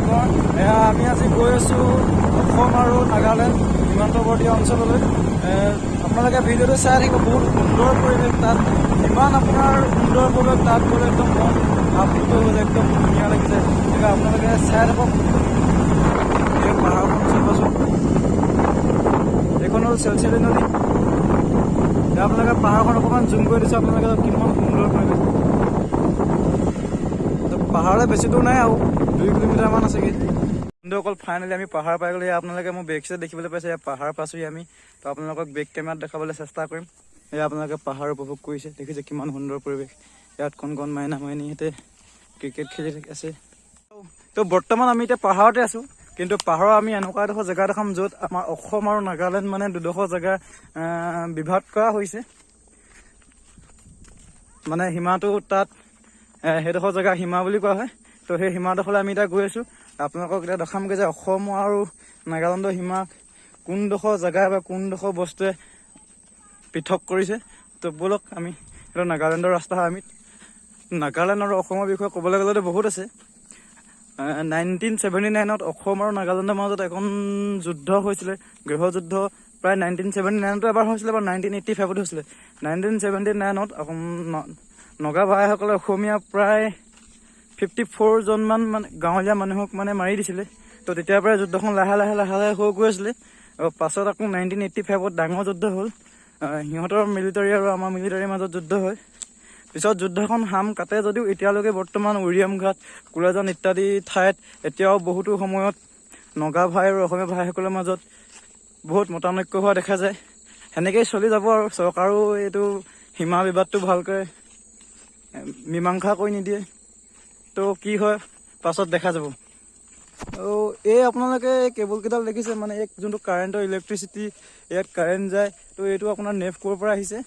নমস্কাৰ। এয়া আমি আজি গৈ আছোঁ অসম আৰু নাগালেণ্ড সীমান্তৱৰ্তী অঞ্চললৈ। আপোনালোকে ভিডিঅ'টো চাই থাকিব। বহুত সুন্দৰ পৰিৱেশ তাত, ইমান আপোনাৰ সুন্দৰ পৰিৱেশ তাত গ'লে একদম মন আপ্লুত হৈ যায়, একদম ধুনীয়া লাগি যায়। গতিকে আপোনালোকে চাই থাকক। এই পাহাৰখন চাবচোন, এইখন হ'ল চেলচেলি নদী। এতিয়া আপোনালোকে পাহাৰখন অকণমান জুম কৰি দিছোঁ, আপোনালোকে কিমান সুন্দৰ পৰিৱেশ। পাহাৰলৈ বেছি দূৰ নাই আৰু 2 কিলোমিটাৰ মান আছেগৈ। বন্ধুসকল, ফাইনেলি আমি পাহাৰ পাই গ'লো। আপোনালোকে মোৰ বেক চাইড দেখিবলৈ পাইছে, ইয়াত পাহাৰ পাইছোহি আমি। তো আপোনালোকক বেক কেমেৰাত দেখাবলৈ চেষ্টা কৰিম। এয়া আপোনালোকে পাহাৰ উপভোগ কৰিছে, দেখিছে কিমান সুন্দৰ পৰিৱেশ। ইয়াত কণ কণ মাইনা মাইনীহঁতে ক্ৰিকেট খেলি আছে। তো বৰ্তমান আমি এতিয়া পাহাৰতে আছো, কিন্তু পাহাৰৰ আমি এনেকুৱা এডোখৰ জেগা দেখাম য'ত আমাৰ অসম আৰু নাগালেণ্ড মানে দুডোখৰ জেগা বিভাগ কৰা হৈছে। মানে সীমাটো তাত সেইডোখৰ জেগা সীমা বুলি কোৱা হয়। তো সেই সীমাডোখৰলৈ আমি এতিয়া গৈ আছো। আপোনালোকক এতিয়া দেখামগৈ যে অসম আৰু নাগালেণ্ডৰ সীমা কোনডোখৰ জেগা বা কোনডোখৰ বস্তুৱে পৃথক কৰিছে। তো ব'লক, আমি এইটো নাগালেণ্ডৰ ৰাস্তা হয়। আমি নাগালেণ্ড আৰু অসমৰ বিষয়ে ক'বলৈ গ'লেতো বহুত আছে। 1979ত অসম আৰু নাগালেণ্ডৰ মাজত এখন যুদ্ধ হৈছিলে, গৃহযুদ্ধ। প্ৰায় 1979তো এবাৰ হৈছিলে বা 1985ত হৈছিলে। 1979ত নগা ভাইসকলে অসমীয়া প্ৰায় 54জনমান মানে গাঁৱলীয়া মানুহক মানে মাৰি দিছিলে। তো তেতিয়াৰ পৰাই যুদ্ধখন লাহে লাহে লাহে লাহে হৈ গৈ আছিলে আৰু পাছত আকৌ 1985ত ডাঙৰ যুদ্ধ হ'ল। সিহঁতৰ মিলিটাৰী আৰু আমাৰ মিলিটাৰীৰ মাজত যুদ্ধ হয়। পিছত যুদ্ধখন শাম কাটে যদিও এতিয়ালৈকে বৰ্তমান উৰিয়ামঘাট, কুলাজান ইত্যাদি ঠাইত এতিয়াও বহুতো সময়ত নগা ভাই আৰু অসমীয়া ভাইসকলৰ মাজত বহুত মতানৈক্য হোৱা দেখা যায়। সেনেকেই চলি যাব আৰু চৰকাৰেও এইটো সীমা বিবাদটো ভালকৈ মীমাংসা কৰি নিদিয়ে। তো কি হয় পাছত দেখা যাব। আৰু এই আপোনালোকে এই কেবুল কেইডাল দেখিছে, মানে এই যোনটো কাৰেণ্টৰ ইলেক্ট্ৰিচিটি ইয়াত কাৰেণ্ট যায়, তো এইটো আপোনাৰ নেপকোৰ পৰা আহিছে,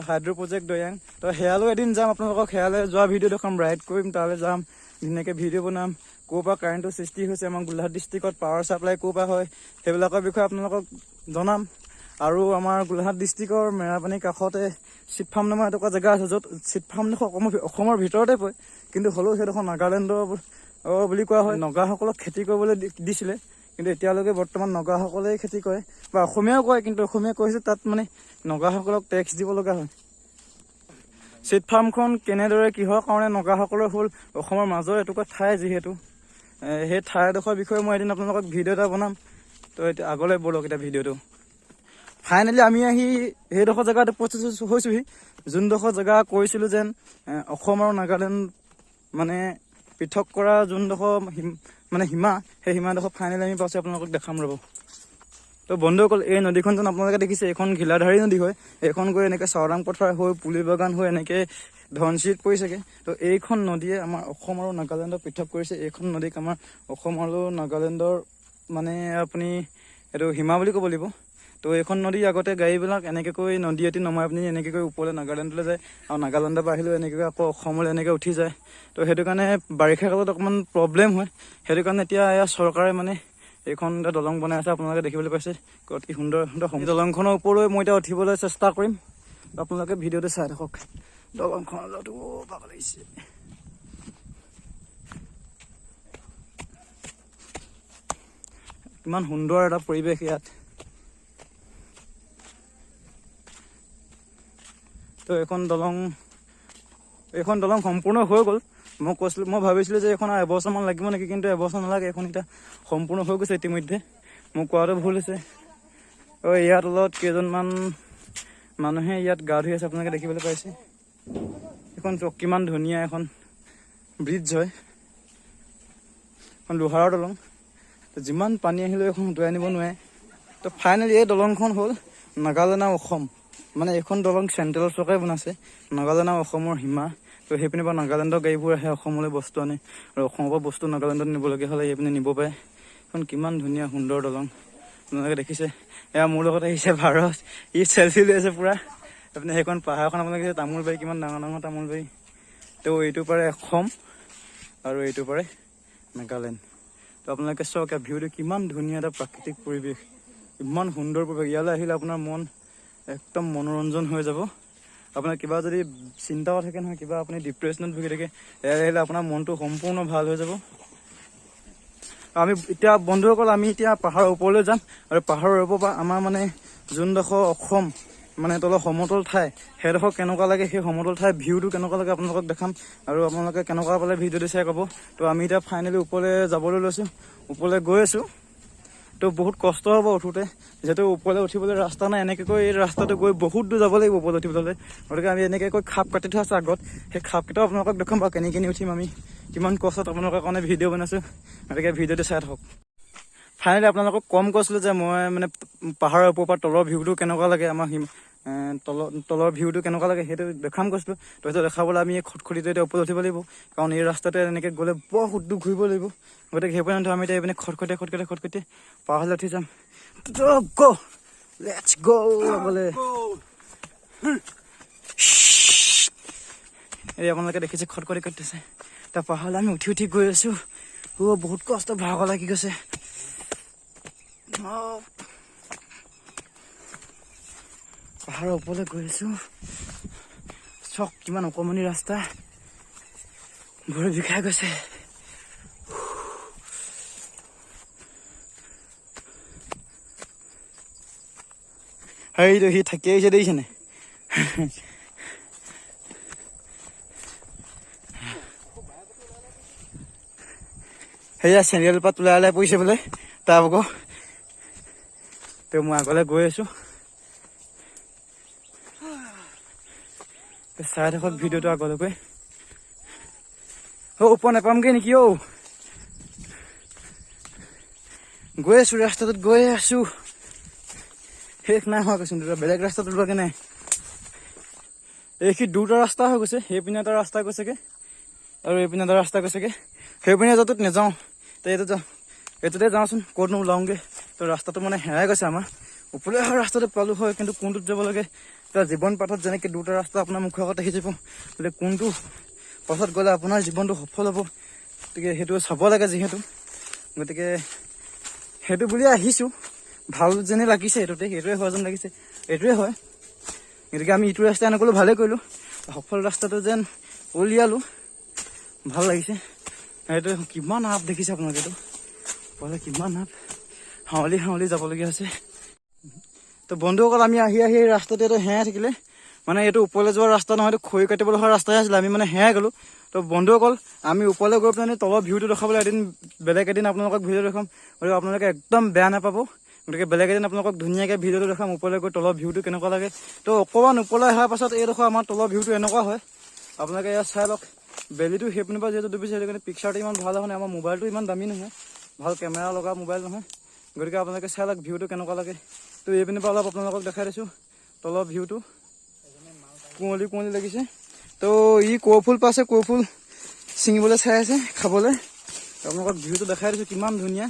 হাইড্ৰ' প্ৰজেক্ট দৈয়াং। তো সেয়ালৈ এদিন যাম, আপোনালোকক সেয়ালৈ যোৱা ভিডিঅ' দেখাম, ৰাইড কৰিম, তালৈ যাম, ধুনীয়াকৈ ভিডিঅ' বনাম। ক'ৰ পৰা কাৰেণ্টৰ সৃষ্টি হৈছে, আমাৰ গোলাঘাট ডিষ্ট্ৰিক্টত পাৱাৰ ছাপ্লাই ক'ৰ পৰা হয়, সেইবিলাকৰ বিষয়ে আপোনালোকক জনাম। আৰু আমাৰ গোলাঘাট ডিষ্ট্ৰিক্টৰ মেৰাপানীৰ কাষতে চিট ফাৰ্ম নামৰ এটুকুৰা জেগা আছে, য'ত চিট ফাৰ্মডোখৰ অসমৰ ভিতৰতে পৰে, কিন্তু হ'লেও সেইডোখৰ নাগালেণ্ডৰ বুলি কোৱা হয়। নগাসকলক খেতি কৰিবলৈ দিছিলে, কিন্তু এতিয়ালৈকে বৰ্তমান নগাসকলেই খেতি কৰে বা অসমীয়াও কৰে, কিন্তু অসমীয়া কৈছে তাত মানে নগাসকলক টেক্স দিব লগা হয়। চিট ফাৰ্মখন কেনেদৰে কিহৰ কাৰণে নগাসকলৰ হ'ল, অসমৰ মাজৰ এটুকুৰা ঠাই যিহেতু, সেই ঠাইডোখৰ বিষয়ে মই এদিন আপোনালোকক ভিডিঅ' এটা বনাম। তো এতিয়া আগলৈ ব'লক এতিয়া ভিডিঅ'টো। ফাইনেলি আমি আহি সেইডোখৰ জেগাত উপস্থিত হৈছোহি, যোনডোখৰ জেগা কৈছিলোঁ যেন অসম আৰু নাগালেণ্ড মানে পৃথক কৰা যোনডোখৰ মানে সীমা, সেই সীমাডোখৰ ফাইনেলি আমি পাইছোঁ। আপোনালোকক দেখাম ৰ'ব। তো বন্ধুসকল, এই নদীখন যেন আপোনালোকে দেখিছে, এইখন ঘিলাধাৰী নদী হয়। এইখন গৈ এনেকৈ চাওদাং পথাৰ হৈ, পুলি বাগান হৈ এনেকৈ ধনশিৰিত পৰিছেগৈ। তো এইখন নদীয়ে আমাৰ অসম আৰু নাগালেণ্ডক পৃথক কৰিছে। এইখন নদীক আমাৰ অসম আৰু নাগালেণ্ডৰ মানে আপুনি এইটো সীমা বুলি ক'ব লাগিব। তো এইখন নদী আগতে গাড়ীবিলাক এনেকৈ কৰি নদী এটি নমাই পিনি এনেকৈ কৰি ওপৰলৈ নাগালেণ্ডলৈ যায় আৰু নাগালেণ্ডৰ পৰা আহিলেও এনেকৈ আকৌ অসমলৈ এনেকৈ উঠি যায়। তো সেইটো কাৰণে বাৰিষা কালত অকণমান প্ৰব্লেম হয়। সেইটো কাৰণে এতিয়া এয়া চৰকাৰে মানে এইখন এটা দলং বনাই আছে, আপোনালোকে দেখিবলৈ পাইছে অতি সুন্দৰ সুন্দৰ। দলংখনৰ ওপৰলৈ মই এতিয়া উঠিবলৈ চেষ্টা কৰিম। আপোনালোকে ভিডিঅ'টো চাই থাকক। দলংখনৰ পাব লাগিছে। কিমান সুন্দৰ এটা পৰিৱেশ ইয়াত। তো এইখন দলং সম্পূৰ্ণ হৈ গ'ল। মই কৈছিলোঁ, মই ভাবিছিলোঁ যে এইখন আৰু এবছৰমান লাগিব নেকি, কিন্তু এবছৰ নালাগে, এইখন এতিয়া সম্পূৰ্ণ হৈ গৈছে ইতিমধ্যে। মোক কোৱাটো ভুল হৈছে। ইয়াৰ তলত কেইজনমান মানুহে ইয়াত গা ধুই আছে, আপোনালোকে দেখিবলৈ পাইছে। এইখন চাওক কিমান ধুনীয়া এখন ব্ৰিজ হয়, এখন লোহাৰৰ দলং। তো যিমান পানী আহিলেও এইখন উটুৱাই নিব নোৱাৰে। তো ফাইনেলি এই দলংখন হ'ল নাগালেণ্ড আৰু অসম, মানে এইখন দলং চেণ্ট্ৰেল চৰকাৰে বনাইছে, নাগালেণ্ড আৰু অসমৰ সীমা। তো সেইপিনে পৰা নাগালেণ্ডৰ গাড়ীবোৰ আহে, অসমলৈ বস্তু আনে আৰু অসমৰ পৰা বস্তু নাগালেণ্ডত নিবলগীয়া হ'লে এইপিনে নিব পাৰে। এখন কিমান ধুনীয়া সুন্দৰ দলং আপোনালোকে দেখিছে। এয়া মোৰ লগত আহিছে ভাৰত, ই চেলফি লৈ আছে পুৰা। আপুনি সেইখন পাহাৰখন আপোনালোকে দেখিছে, তামোল বাৰী, কিমান ডাঙৰ ডাঙৰ তামোল বাৰী। তো এইটো পাৰে অসম আৰু এইটো পাৰে নাগালেণ্ড। তো আপোনালোকে চাওক ইয়াৰ ভিউটো কিমান ধুনীয়া এটা প্ৰাকৃতিক পৰিৱেশ, ইমান সুন্দৰ পৰিৱেশ। ইয়ালৈ আহিলে আপোনাৰ মন একদম মনোৰঞ্জন হৈ যাব। আপোনাৰ কিবা যদি চিন্তাও থাকে নহয়, কিবা আপুনি ডিপ্ৰেশ্যনত ভুগি থাকে, ইয়ালৈ আহিলে আপোনাৰ মনটো সম্পূৰ্ণ ভাল হৈ যাব। আমি এতিয়া বন্ধুসকল আমি এতিয়া পাহাৰৰ ওপৰলৈ যাম আৰু পাহাৰৰ ওপৰৰ পৰা আমাৰ মানে যোনডোখৰ অসম মানে তলৰ সমতল ঠাই সেইডোখৰ কেনেকুৱা লাগে, সেই সমতল ঠাই ভিউটো কেনেকুৱা লাগে আপোনালোকক দেখাম আৰু আপোনালোকে কেনেকুৱা পালে ভিডিঅ'টো চাই ক'ব। তো আমি এতিয়া ফাইনেলি ওপৰলৈ যাবলৈ লৈছোঁ, ওপৰলৈ গৈ আছোঁ। তো বহুত কষ্ট হ'ব উঠোঁতে, যিহেতু ওপৰলৈ উঠিবলৈ ৰাস্তা নাই। এনেকৈ এই ৰাস্তাটো গৈ বহুত দূৰ যাব লাগিব ওপৰলৈ উঠিবলৈ। গতিকে আমি এনেকৈ খাপ কাটি থোৱা আছে আগত, সেই খাপকেইটাও আপোনালোকক দেখুৱাম বাৰু কেনে কেনে উঠিম আমি, কিমান কষ্টত আপোনালোকৰ কাৰণে ভিডিঅ' বনাইছোঁ। গতিকে ভিডিঅ'টো চাই থাকক। ফাইনেলি আপোনালোকক কম কৈছিলোঁ যে মই মানে পাহাৰৰ ওপৰৰ পৰা তলৰ ভিউটো কেনেকুৱা লাগে, আমাৰ তলৰ ভিউটো কেনেকুৱা লাগে সেইটো দেখাম কৈছিলোঁ। তো সেইটো দেখাবলৈ আমি এই খটখটিটো এতিয়া ওপৰত উঠিব লাগিব, কাৰণ এই ৰাস্তাটোৱে এনেকৈ গ'লে বহুত দূৰ ঘূৰিব লাগিব। গতিকে সেই পৰ্যন্ত আমি এতিয়া এইপিনে খটখটীয়া খটখটীয়া খটখটীয়া পাহাৰলৈ উঠি যাম। গ' let's গ' আগলৈ। এই আপোনালোকে দেখিছে খটখটি কাটিছে। তাৰ পাহাৰলৈ আমি উঠি উঠি গৈ আছোঁ। অ' বহুত কষ্ট, ভাগৰ লাগি গৈছে। পাহাৰৰ ওপৰলৈ গৈ আছোঁ। চাওক কিমান অকণমানি ৰাস্তা, ভৰি বিষাই গৈছে। সেইটো সি থাকি আহিছে দেখিছেনে? সেয়া চেন্দেল পাত ওলাই ওলাই পৰিছে বোলে তাৰ আকৌ। তো মই আগলৈ গৈ আছো, চাই থাকক ভিডিঅ'টো আগলৈ গৈ। অ' ওপৰ নাপামগৈ নেকি? অ' গৈ আছো, ৰাস্তাটোত গৈ আছো, শেষ নাই হোৱা কৈছোন, বেলেগ ৰাস্তাত ওলোৱাগে নাই। এইখিনি দুটা ৰাস্তা হৈ গৈছে, সেইপিনে এটা ৰাস্তা গৈছেগে আৰু এইপিনে এটা ৰাস্তা গৈছেগে। সেইপিনে যোৱাটোত নাযাওঁ, তো এইটো যাওঁ, এইটোতে যাওঁচোন, ক'তনো ওলাওঁগৈ। তো ৰাস্তাটো মানে হেৰাই গৈছে আমাৰ। ওপৰলৈ অহা ৰাস্তাটো পালোঁ হয়, কিন্তু কোনটোত যাব লাগে এতিয়া জীৱন পথত যেনেকৈ দুটা ৰাস্তা আপোনাৰ মুখৰ আগত আহি যাব, গতিকে কোনটো পথত গ'লে আপোনাৰ জীৱনটো সফল হ'ব, গতিকে সেইটো চাব লাগে যিহেতু। গতিকে সেইটো বুলিয়ে আহিছোঁ, ভাল যেনে লাগিছে এইটোতে, সেইটোৱে হোৱা যেন লাগিছে, এইটোৱে হয়। গতিকে আমি ইটো ৰাস্তাই নগ'লোঁ, ভালেই কৰিলোঁ, সফল ৰাস্তাটো যেন উলিয়ালোঁ, ভাল লাগিছে। সেইটো কিমান আপ দেখিছে আপোনালোকে, এইটো ওপৰলৈ কিমান আপ, হাউলি হাউলি যাবলগীয়া হৈছে। তো বন্ধুসকল আমি আহি আহি এই ৰাস্তাটো এইটো হেৰাই থাকিলে, মানে এইটো ওপৰলৈ যোৱা ৰাস্তা নহয়, এইটো খৰি কাটিবলৈ হোৱা ৰাস্তাই আছিলে, আমি মানে হেৰাই গ'লোঁ। তো বন্ধুসকল আমি ওপৰলৈ গৈ পেলাই তলৰ ভিউটো দেখাবলৈ এদিন বেলেগ এদিন আপোনালোকক ভিডিঅ' দেখাম, গতিকে আপোনালোকে একদম বেয়া নাপাব। গতিকে বেলেগ এদিন আপোনালোকক ধুনীয়াকৈ ভিডিঅ'টো দেখাম ওপৰলৈ গৈ তলৰ ভিউটো কেনেকুৱা লাগে। তো অকণমান ওপৰলৈ অহাৰ পাছত এইডোখৰ আমাৰ তলৰ ভিউটো এনেকুৱা হয়, আপোনালোকে ইয়াত চাই লওক। বেলিটো সেইপিনৰ পৰা যিহেতু ডুবিছে, সেইটো কাৰণে পিকচাৰটো ইমান ভাল হোৱা নাই। আমাৰ মোবাইলটো ইমান দামী নহয়, ভাল কেমেৰা লগা মোবাইল নহয়, গতিকে আপোনালোকে চাই লওক ভিউটো কেনেকুৱা লাগে। তো এইপিনৰ পৰা অলপ আপোনালোকক দেখাই দিছোঁ তলৰ ভিউটো, কুঁৱলী কুঁৱলী লাগিছে। তো ই কৌফুল পাইছে, কৌফুল ছিঙিবলৈ চাই আছে খাবলৈ। আপোনালোকক ভিউটো দেখাই দিছোঁ কিমান ধুনীয়া।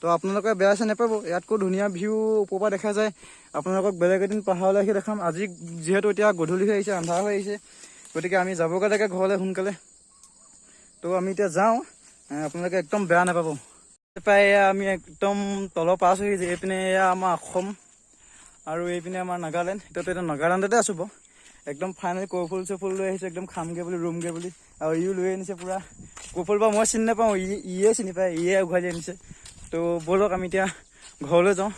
তো আপোনালোকে বেয়া চেয়া নাপাব, ইয়াতকৈ ধুনীয়া ভিউ ওপৰৰ পৰা দেখা যায়। আপোনালোকক বেলেগ এদিন পাহাৰলৈ আহি দেখাম। আজি যিহেতু এতিয়া গধূলি হৈ আহিছে, আন্ধাৰ হৈ আহিছে, গতিকে আমি যাবগৈ লাগে ঘৰলৈ সোনকালে। তো আমি এতিয়া যাওঁ, আপোনালোকে একদম বেয়া নাপাব। প্ৰায় আমি একদম তলৰ পাছ হৈ আহিছে। এইপিনে এয়া আমাৰ অসম আৰু এইপিনে আমাৰ নাগালেণ্ড। এতিয়াতো এতিয়া নাগালেণ্ডতে আছোঁ বাৰু। একদম ফাইনেলি কৌফুল চৌফুল লৈ আহিছোঁ, একদম খামগৈ বুলি, ৰুমগৈ বুলি। আৰু ইও লৈ আনিছে পূৰা কৌফুল, বাৰু মই চিনি নাপাওঁ, ইয়ে চিনি পায়, ইয়ে উঘালি আনিছে। তো ব'লক আমি এতিয়া ঘৰলৈ যাওঁ।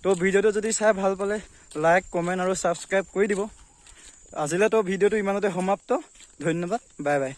তো ভিডিঅ'টো যদি চাই ভাল পালে লাইক, কমেণ্ট আৰু ছাবস্ক্ৰাইব কৰি দিব। আজিলৈ তো ভিডিঅ'টো ইমানতে সমাপ্ত। ধন্যবাদ, বাই বাই।